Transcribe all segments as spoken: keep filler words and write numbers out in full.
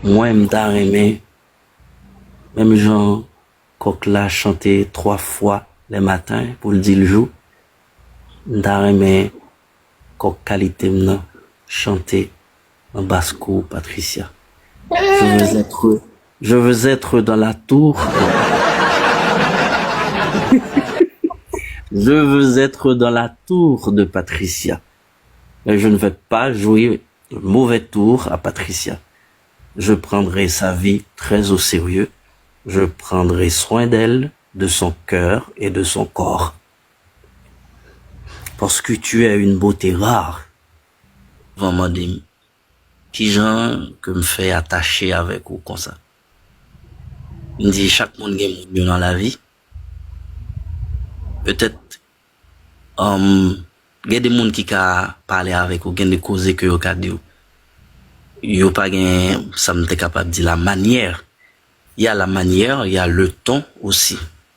Mwen, m ta renmen, menm jan kòk la chante twa fwa lè maten pou l di l jou, m ta renmen kòk kalite m nan chante nan bas kou Patricia. Je veux être, je veux être dans la tour. Je veux être dans la tour de Patricia. Mais je ne vais pas jouer le mauvais tour à Patricia. Je prendrai sa vie très au sérieux. Je prendrai soin d'elle, de son cœur et de son corps. Parce que tu es une beauté rare. Van mande m, kijan ke m fè atache avèk ou konsa? M di, chak moun gen moun yo nan lavi. Petèt, um, gen de moun ki ka pale avèk ou, gen de koze ke yo ka di w. Yo pa gen, sa m te kapab di, la manyè. Il y a la manière, il y a le ton aussi.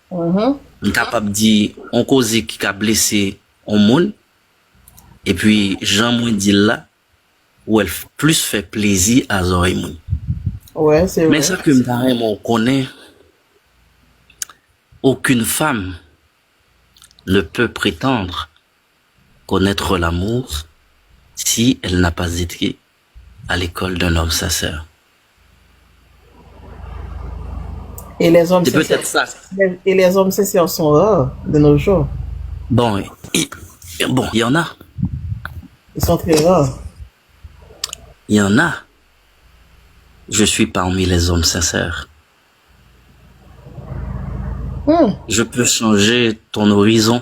M kapab di yon koze ki ka blese yon moun, epi jan mwen di l la, ou wè l plis fè plezi a zòrèy moun. Ouais, c'est Men vrai. Sa ke m ta renmen w konnen, aucune femme ne peut prétendre connaître l'amour si elle n'a pas été à l'école d'un homme sincère. Et les hommes C'est sincères, peut-être ça. et les hommes sincères sont rares de nos jours. Bon, il, bon, il y en a. Ils sont très rares. Il y en a. Je suis parmi les hommes sincères. Hmm. Je peux changer ton horizon.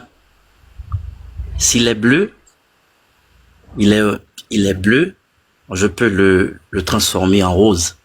S'il est bleu, il est, il est bleu, je peux le, le transformer en rose.